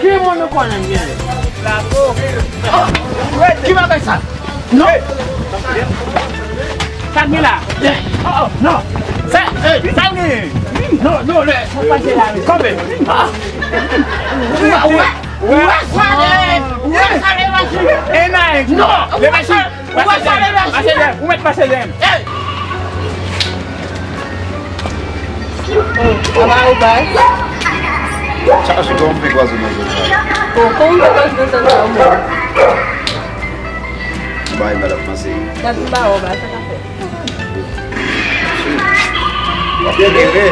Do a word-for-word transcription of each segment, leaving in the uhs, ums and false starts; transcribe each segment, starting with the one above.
Ki moun nou konnen byen? Ki bagay sa? Non. Sa k gen la? Oh, oh, non. Sa, eh, sa k gen? Non, non, lè, sa pase la, wi. Kanpe. Ah. Ou wè, ou wè, ou wè sa, lè, ou wè sa, lè, masin. E nan, non, lè, masin. Ou wè sa, lè, masin. Pase dèyè, ou mèt pase dèyè. Ey! Aba ou bay. Chache kòman m fè kwaze nan zòn sa. Bon, kòman m fè kwaze nan zòn sa, mwen? Bay, madanm, panse. Gad m ba ou bay, sa ka fè. Bebe.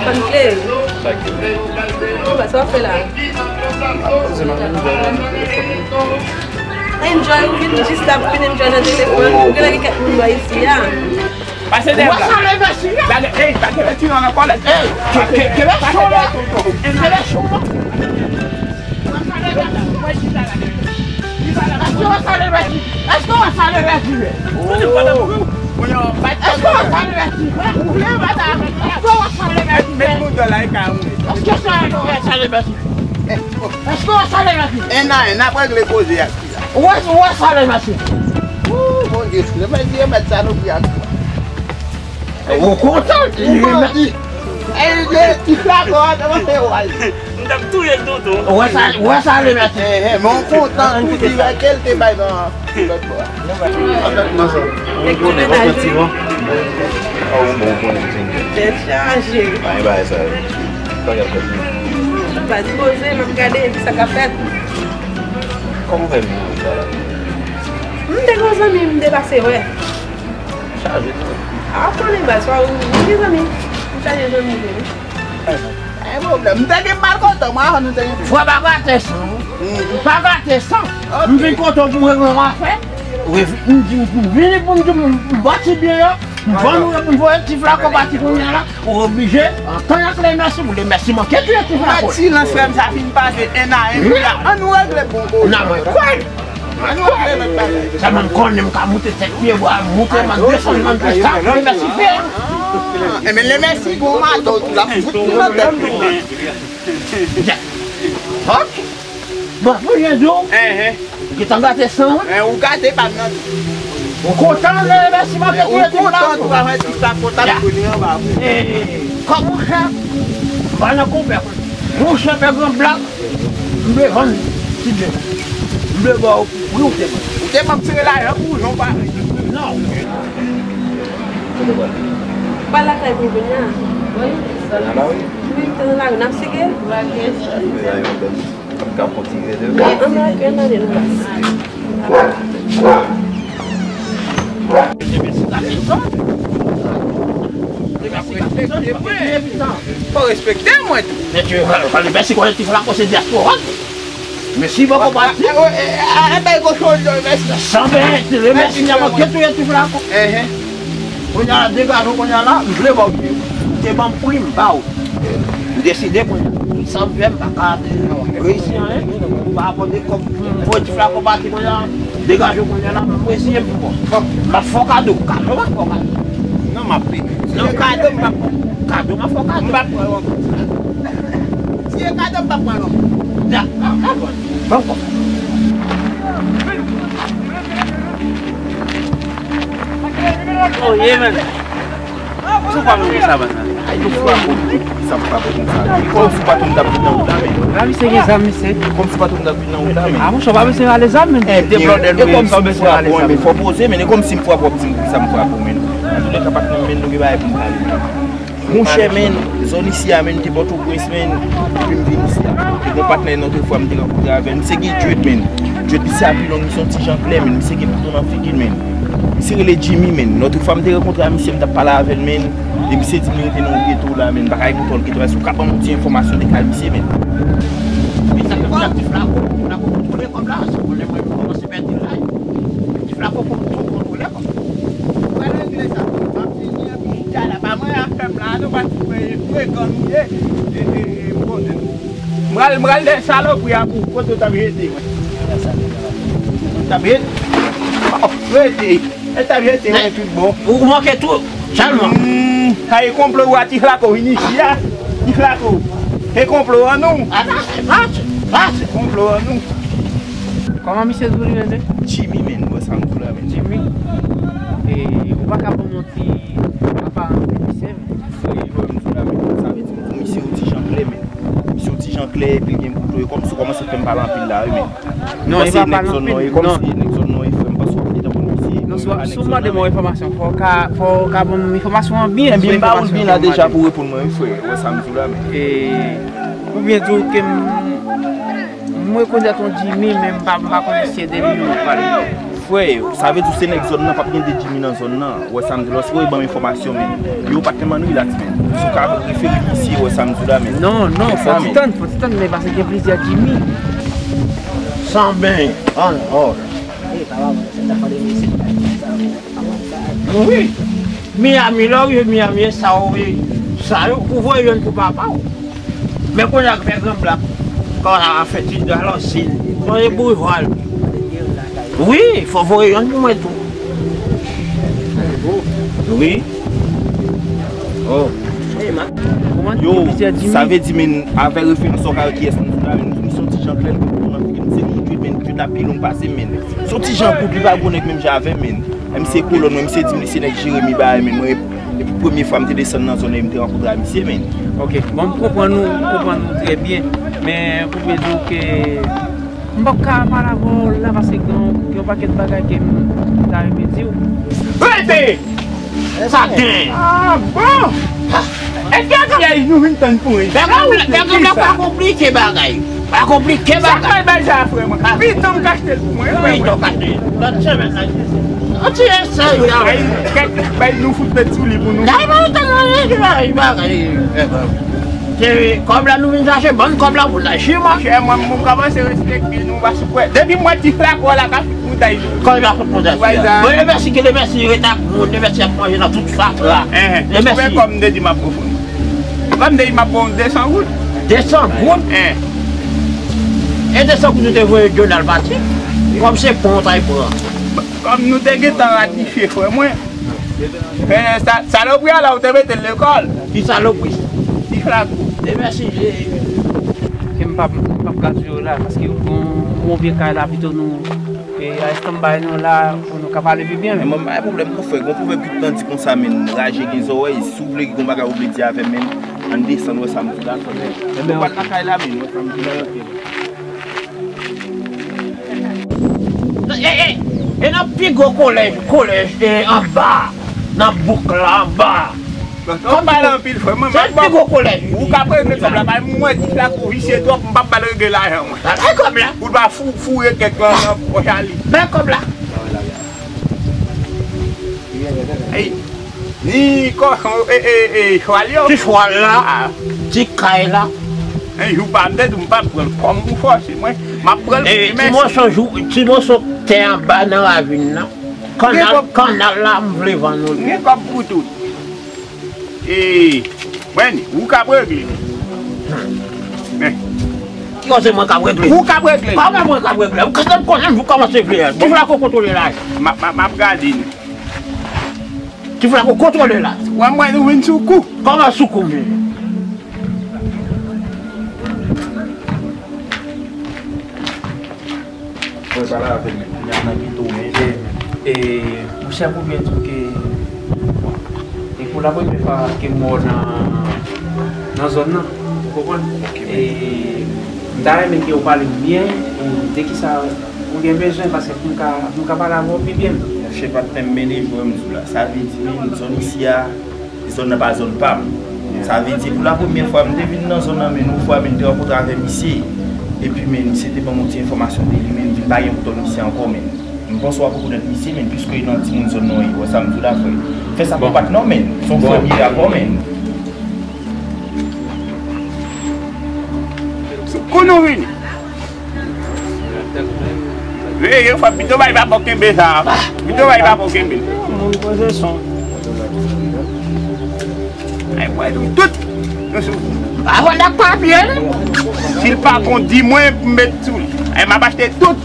Fòn klere. Bon, bay, sa w ap fè la? Enjoy, ou vin jis la pou vin enjoy nan telefòn. Ou genlè gen kèk moun bò isi a. Pase dèyè m la. Gade, ey, pa gen ti nan nan kòlèt. Ey, ke, ke, ke lè cho la. Ke lè cho la. Èske w wè sa lè vèti? Èske w wè sa lè vèti? Èske w wè sa lè vèti? Èske w wè sa lè vèti? Èske w wè sa lè vèti? Èske w wè sa lè vèti? En a en, n ap regle koze a. Ou wè, ou wè sa lè mèsi. Wou, Bondye, lè mèsi remèt sa nou pri a tou. Ou kontan? Ou mandi. Ey, ti flakon an, kòman se wè l? M t ap touye l tonton. Ou wè sa, ou wè sa lè mèsi. Eh, eh, men ou kontan tou di wè ke l te bay nan lòt bò a. Avèk mwen sa. Ou konnen, ou konn ti van. Ah, ou bon, ou konnen ti van. Tèt chaje. Pa gen bagay sa yo. Sa k ap fèt? Baz poze, m ap gade sa k ap fèt. Kòman w fè vin nan sa la? M te gen yon zanmi m te pase wè. Chaje tou. A, w konnen baz, fò w gen zanmi. M chaje zanmi tou wi. Pa gen pwoblèm. M te gen mal kontan, mwen, avan nou te gen. Frè, pa gate san. Pa gate san. M vin kote w pou regle yon afè. M di, m vini pou m di, m bati byen yo. M vann ou yo pou m voye ti flakon pati kounye a la. Ou oblije antann ak lè mèsi, pou lè mèsi manke touye ti flakon. Mèt silans, frè m, sa fin pase en a en. Wi. Ann nou regle bon koze. Nan mwen kwè. Ann nou regle lòt bagay. Sèlman m konnen m ka moute sèt pye bwa, moute, m ap desann, m ap desann, lè mèsi fè. Ah, enben lè mèsi gon mato tou, l ap fout nou nan tèt nou. Ok. Bon, pou jen di w. Enhen. Ou gentan gate san an? Eh, ou gate pa m nan tou. Ou kontan lè remèsiman ke ou kontan tou, avè ti sa kontan kounye anba. Eh, kòb monchè, pa nan konpè. Monchè, fè gran blak. M vle vann ti byen. M vle ba w pri ou te ban. Ou te ban m sere lajan pou jan w pa. Non. Ou pa lakay pou kounye a? Wi. Wi, m te nan lari, n ap sege. Ap ka kontinye de. Ann ale, ann ale, nou baz. Fò respekte mwen tou. Mèsi, konnen ti flakon se dyaspora. Mèsi, bòkò pati. Bay kochon yo, mèsi. San ben, remèsi, mèsi, manke touye ti flakon. Enhen. Kounye a la, degaje w kounye a la, m vle ba w byen. Ou te ban m pri, m ba w. M deside kounye a. Sa m fè, m pa ka reyisi anyen. M pa abòne kòb pou m voye ti flakon pati kounye a. Degaje w kounye a la, m reziyen m pou kò. M ap fè w kado. Kado m ap fè w kado. Non, m ap peye. Non, kado m p ap fè w. Kado m ap fè w kado. M p ap pran l ankò. Si e kado m p ap pran l ankò. Ya, kado. Ban m kò. Oh, yeah, man. Sou pa mwen sa, bann nan. Ay, nou frape w, sa m frape w konsa. Kòm si patwon m t ap vin nan wout la, men. A, misye gen zam, misye. Kòm si patwon m t ap vin nan wout la, men. A, monchè, w pa bezwen rale zam, men. E, deblòdè l, men, sa w bezwen rale zam, men. Fò poze, men, e kòm si m frape w, w ap di m sa m frape w, men. Antoulèka, patnè m, men, nou gen bagay pou n pale, men. Monchè, men, zòn isi a, men, te Pòtoprens, men, epi m vin isi a. Te gon patnè nan lòt fwa m te rankontre avè l. Misye gen dread, men. Dread misye a pi long, misye yon ti jan klè, men. Misye gen bouton nan figi l, men. Misye rele Jimmy, men. Lòt fwa m te rankontre a misye, m t ap pale avè l, men. E misye di m li rete nan yon geto la, men. M pa ka gen bouton nan geto la. Si w ka ban m yon ti enfòmasyon de kay misye, men. Men sa fè m di ak ti flakon, ti flakon kontwole kòb la, se pwoblèm mwen, mwen kòmanse pèdi l la. Ti flakon kontwole kòb la. Pral regle sa. M ap fini an. Chala pa mwen afè m la, nou pa ti mwen frekan nou ye. E, e, e, m konnen nou. M pral, m pral dèyè salopri a pou kote w t ap jete mwen. T ap jete. Oh, rete. E t ap jete mwen tout bon. Ou manke tou, sèlman. Hmm, sa e konplo ou a ti flako vin isi a. Ti flako. Se konplo an nou. Pase, pase, pase. Konplo an nou. Kòman misye di w li rele? Jimmy, men, wè sa m di w la, men. Jimmy? E, ou pa ka ban m yon ti aparans de misye, men? Frè, wè m di w la, men. Sa vle di, m di w, misye yon ti jan klè, men. Misye yon ti jan klè, epi l gen kouto. E kòmsi w kòmanse fè m pale anpil la, wi, men. Non, e pa pale anpil, non. E kòmsi nèg zòn nan, e frè m, paske w ap gentan konn misye. Non, si w ap, si w mande m yon enfòmasyon, fò w ka, fò w ka ban m enfòmasyon an byen. Ebyen, m ba w l byen la deja pou w reponn mwen, wi, frè. Wè sa m di w la, men. E, ou byen di w ke m, m rekonèt yon Jimmy, men m pa, m pa konnen si se de li nou pale. Frè, sa vle di w se nèg zòn nan, p ap gen de Jimmy nan zòn nan. Wè sa m di w la, si w ban m enfòmasyon, men. Yo pa t nan mann wi la, ti men. Si w ka refere misye, wè sa m di w la, men. Non, non, fò ti tann, fò ti tann, men paske gen plizyè Jimmy. San ben, an, ò. Wi. Miami, lè w rive Miami, e sa w, sa yo, ou voye jwenn pou papa w. Men kounye a, pè Gran Blak, kòman sa va fè ti dwa lòsil? Sonje boujwa l. Wi, fò voye yonn pou mwen tou. Wi. Oh. Yo, sa vle di, men, avè referans sa w ka wè kiyès m di la, men, m se yon ti jan klè, m se moun dwèt, men, dwèt la pi long pase m, men. Se yon ti jan kout, li pa gwo nèg menm jan avè m, men. M se kolòn, mwen, misye di m li se nèg Jeremi bagay, men, mwen, epi premye fwa m te desann nan zòn nan, m te rankontre a misye, men. Ok, bon, m konprann ou, m konprann ou trè byen, men ou vle di w ke m p ap ka pale avè w la paske gen yon, gen yon pakèt bagay ke m ta renmen di w. Rete! Sa gen! Ah, bon! Èske pyèj nou vin tann pou mwen? Bègòm la, bègòm la pa konplike bagay. Pa konplike bagay. Sa k mal bay sa, frè mwen? Piton m k achte l pou mwen, frè mwen. Piton k achte l. Lòt semèn la. An ti esèy la. Bay, kèk, bay nou fout bèt sou li pou nou. Ay, bay tan nan li, bay bagay. Se kòb la nou vin chache, bann kòb la pou l la. Chima. Chè, mwen, mwen kòmanse respekte nou, pa sou kwè. Depi mwen ti flako la, ka fout moutay. Kòb la fout moutay. Bon, Lemèsi, ke Lemèsi ret ak moun, Lemèsi ap manje nan tout fatra. Lemèsi. Kòm m te di m ap ofri. Kòm m te di m ap ba w de san goud. De san goud? E de san goud nou te voye Donald pati? Kòm se pon w t al pran. Kòm nou te gentan ratifye, frè mwen. Men sa, salopri a la, ou te mete l lekòl. Ki salopri? Ti flako. E mèsi. Ke m p ap, m p ap gade yo la, paske yon, yon vye kay la, pito nou, e, a estanbay nou la, pou nou ka pale pi byen. Men mwen, m pa gen pwoblèm pou frè. Gon pwovèb ki t nan di konsa, men, raje gen zòrèy. Si w vle gen yon bagay ou vle di avè m, men, ann desann, wè sa m di la, frè. Mwen pral nan kay la, men, wè sa m di la, ok. E, e, e nan pi gwo kolèj, kolèj, e, anba, nan bouk la, anba. Bon, ou pale anpil, frè. Mwen, se pi gwo kolèj. Ou ka regle kòb la, bay mwen ti flako visye twòp, m p ap ba l regle lajan, mwen. Bay kòb la. Ou va fou, foure kèk lan nan pòch a li. Bay kòb la. Ey. Ni kòchon, e, e, e, chwal yo. Ti chwal la, ti kay la. En jou pa m te di m p ap pran l kòm ou fòse mwen. M ap pran l pou ti mèsi. Ti moso jou, ti moso tè anba nan ravin nan. Kannal, kannal la, m vle vann ou li. Gen kòb pou tout. E, mwen, ou k ap regle. Men. Ki koze mwen k ap regle? Ou k ap regle. Kòman mwen k ap regle? Ou konnen, ou konnen, ou kòmanse vle. Bon. Ti flako kontwole la. M ap, m ap, m ap gade nou. Ti flako kontwole la. Wè mwen nou vin sou kou. Kòman sou kou m vin? Mwen pale avè l, men kounye a nan geto, men. E, e, monchè, pou byen di w ke, bon, e pou la premyè fwa ke m wè w nan, nan zòn nan, ou konprann? Ok, e, men. M ta renmen ke w pale m byen, e, de kisa ou gen bezwen, paske pou m ka, pou m ka pale avè w pi byen. Monchè, patnè m, men, e, frè m di w la. Sa vle di, men, zòn isi a, zòn nan pa zòn pa m. Sa vle di, pou la premyè fwa, m te vin nan zòn nan, men yon fwa, men m te rankontre avè misye. Epi, men misye te ban m yon ti enfòmasyon de li, men m vin pa gen kontòl misye ankò, men. M panse w ap rekonèt misye, men, piske e nan timoun zòn nan w ye, wè sa m di w la, frè. Fè sa pou patnè w, men. Se yon frè m ye avè w, men. Sou kou nou vini. Veye, fò pito bay pa fò kenbe sa. Pito bay pa fò kenbe. Moun poze son. Ay, mwen, nou tout, nou sou. Pa vann ak papye, non? Si l pa bon, di mwen pou m met sou li. Ay, m ap achte tout.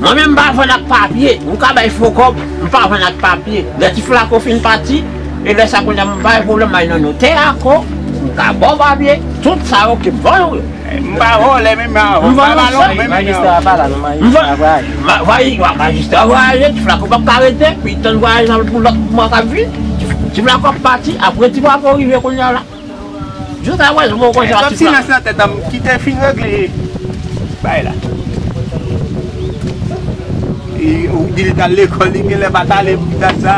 Mwen menm, m pa vann ak papye. Ou ka bay fo kòb, m pa vann ak papye. Lè ti flako fin pati, e lè sa kounye a, m pa gen pwoblèm, m al nan notè ankò. M ka ba w papye, tout sa yo ke m vann ou yo. M pa vòlè menm, m pa vòlè menm. Majistra pa la non, majistra vwayaje. Majistra vwayaje, ti Flako p ap ka rete, li tann vwayaje nan pou lòt mwa k ap vini. Ti Flako ap pati, apre ti Flako rive kounye a la. Jounen sa wè, mwen konn sa ti Flako. Silans nan tèt an, kite fin regle bagay la. E, ou di li t al lekòl, li genlè pa t ale pou dat sa.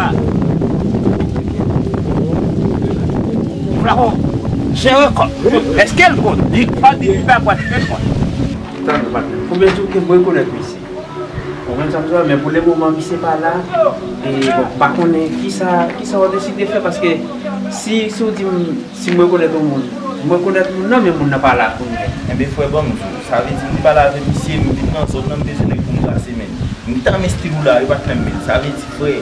Flako, se rekòt. Èske l konn? Li pa di li pa konn, èske l konn? Tann, patnè. Konbyen jou ke m rekonèt misye? Ou konprann sa m di w la, men pou le moman, misye pa la. E, bon, m pa konnen kisa, kisa w deside fè, paske si, si w di m, si m rekonèt yon moun, m rekonèt moun nan, men moun nan pa la kounye a. Enben, frè, ban m di w, sa vle di m te pale avèk misye, m vin nan zòn nan, m bezwen nèg pou m brase, men. M gentan renmen stil ou la wi, patnè m, men. Sa vle di, frè,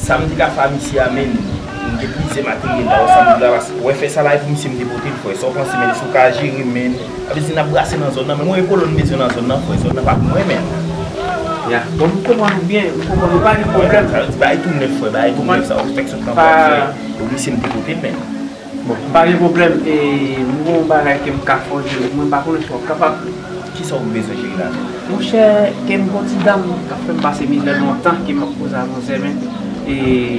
sa m te ka fè a misye a, men, m gen plizyè materyèl la, wè sa m di w la, paske wè fè sa la, e pou misye m te pote l, frè. Sa w panse, men, si w ka jere, men, sa vle di n ap brase nan zòn nan, men mwen e kolòn m bezwen nan zòn nan, frè, zòn nan pa pou mwen, men. Ya, bon, m konprann ou byen, m konprann ou, pa gen pwoblèm. Sa vle di, bagay tou nèf, frè, bagay tou nèf, sa w fèk sot nan pòt, frè. Pou misye m te pote l, men. Bon, pa gen pwoblèm, e, m gen yon bagay ke m ka fè w jere, mwen pa konnen si w ap kapab. Kisa w bezwen jere la menm? Monchè, ke m gon ti dam k ap fè m pase mizè lontan ke m ap koze a manzè, men, e,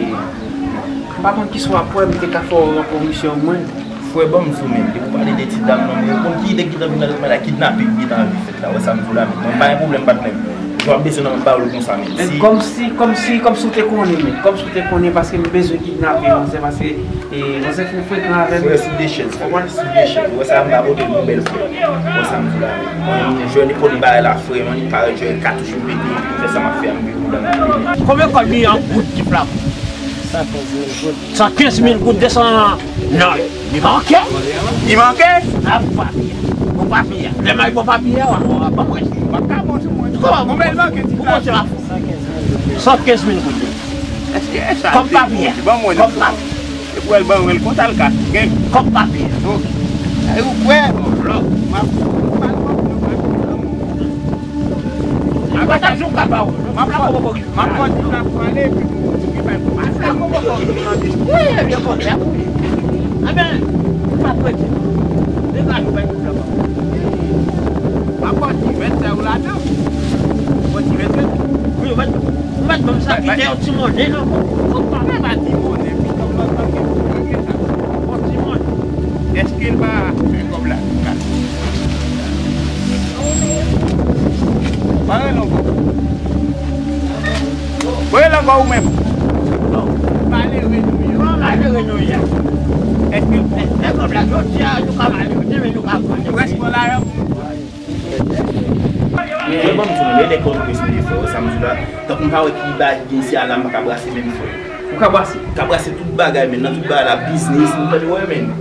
m pa konn kisa w ap wè, m te ka fè w ranpli misyon mwen. Frè, ban m di w, men, depi w pale de ti dam nan, mwen konn ki nèg ki t ap vin nan tèt mwen la, kidnaping ki t anvi fèt la, wè sa m di w la, men, mwen pa gen pwoblèm, patnè m. Jan w ap bezwen nan, m ba w l konsa, men. Men si kòmsi, kòmsi, kòmsi w te konnen, men, kòmsi w te konnen, paske m bezwen kidnape manzè, paske E, manzè fin frekan avè m. Frè, sou de chèz, frè. Sou de chèz. Ou wè sa, m pa pote l pou bèl, frè. Ou wè sa m di w la, men. Mwen, m jwenn epòt bagay la, frè, mwen, li parèt jwenn katouch m pete, m fè sa m ap fè a, m vin pou dam nan. Konbyen kòb li an goud, ti Flako? San kenz mil goud. San kenz mil goud, desann nan. Non, li manke. Li manke? A, bon papye. Bon papye. Lè m al bon papye a, w a, w a ban mwen. M ap ka bon sou mwen. Kòman? Bon, bèl manke, ti Flako. San kenz mil goud. San kenz mil goud. Èske e sa? Kòb papye. Ban mwen. Kòb papye. E pou wè l ban mwen l konsa l ka gen. Kòb papye. Ok. E ou kwè? Lò. M ap, m ap, m ap, m ap, m ap kontinye ap pale epi pou, pou ki bay pou. Wi, ebyen, konbyen pou li. Ebyen, ou pa prete. Degaje w bay pou la. M ap kontinye mèt sa yo ladan. Kontinye mèt. Wi, ou mèt. Ou mèt ban m sa, kite yon ti monnen nan. Ou pa fè pa ti monnen, pi kòm lòt tan ke pou gen sa. Bon ti monnen. Èske l pa fè kòb la? Pa rele ankò. Voye l ankò ou menm. Malere nou ye. Malere nou ye. Èske l bon? Lè kòb la, jodi a, nou ka malere, demen nou ka pran. Prèske la, Mwen ban m di w, men lè kò nou bezwen defè, wè sa m di w la. Tankou m pa wè ki bagay ki gen isi a la, m pa ka brase menm, frè. Ou ka brase? M ka brase tout bagay, men nan tout bagay la, biznis, m tande, wè, men.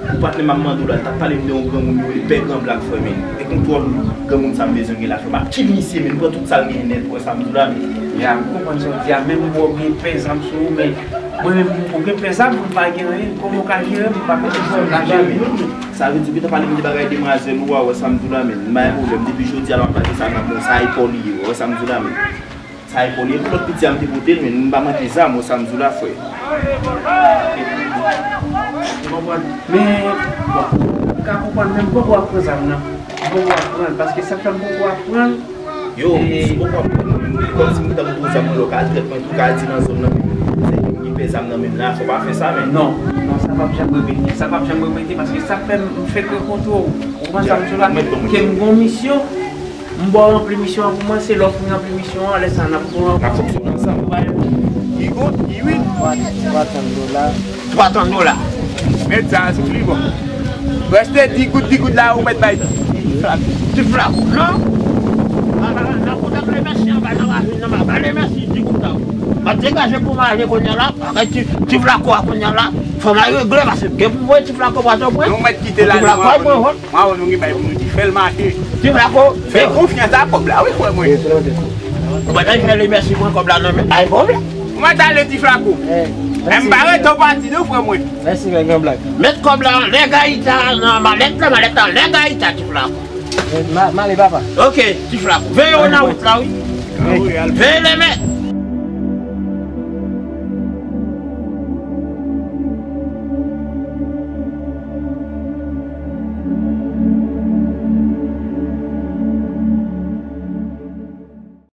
Ou patnè m ap mande w la, l t ap pale m de yon granmoun yo rele Pè Gran Blak, frè, men. E kontwòl granmoun sa m bezwen gen la, frè. M ap kill misye, men. M pran tout sa l genyen nèt, wè sa m di w la, men. Ya, m konprann sa w di a, men m wè w gen pè zam sou ou, men mwen menm, ou gen pè zam, m pa gen anyen, kòman w ka jere m, m pa konn kòman w ka jere m. Sa vle di, ou gentan pale m de bagay demwazèl ou a, wè sa m di w la, men. M pa gen pwoblèm. Depi jodi a, m ap pale sa nan bon, sa epòl li ye, wè sa m di w la, men. Sa epòl li ye, pou lòt piti a m te pote l, men m pa manke zam, wè sa m di w la, frè. M konprann. Men, bon, m ka konprann, men m poko ap pran zam nan. M poko ap pran l, paske sa k fè m poko ap pran l, Yo, e, si w poko ap pran l, kòmsi m gentan pran zam nan, lè w ka al trèt mwen tou, w ka al di nan zòn nan, se li ki pè zam nan menm la, fò w pa fè sa, men. Non, non, sa p ap janm repete. Sa p ap janm repete, paske sa k fè m fèk rankontre w. Ou konprann sa m di w la? Ke m gon misyon, m ba w ranpli misyon an pou mwen, se lè w fin ranpli misyon an, lè sa a n ap pran. N ap fonksyone ansanm. Ki goud? Ki wi? Twa, twa san dola. Twa san dola. Mèt sa sou li bon. Reste di goud, di goud la, ou mèt bay. Ti Flako, non? Nan kontak remèsi anba nan ravin nan, m a ba remèsi di goud la. M ap degaje pou m ale kounye a la, bagay ti, ti Flako a kounye a la. Fò m al regle, paske m gen pou m voye ti Flako Pòtoprens. Nou mèt kite la, nou mwen. Mwen avè nou gen bay pou nou di, fè l mache. Ti Flako, fè konfyans a kòb la, wi, frè mwen. Ou pa ta fè remèsi mwen kòb la nan men, pa gen pwoblèm. Mwen ta ale ti Flako. Eh, m pa rete w pati non, frè mwen. Mèsi, men Gran Blak. Met kòb la anlè gayita, nan malèt la, malèt la anlè gayita, ti Flako. Eh, ma, m ale, papa. Ok, ti Flako. Veye w nan wout la, wi. Veye lè mèt.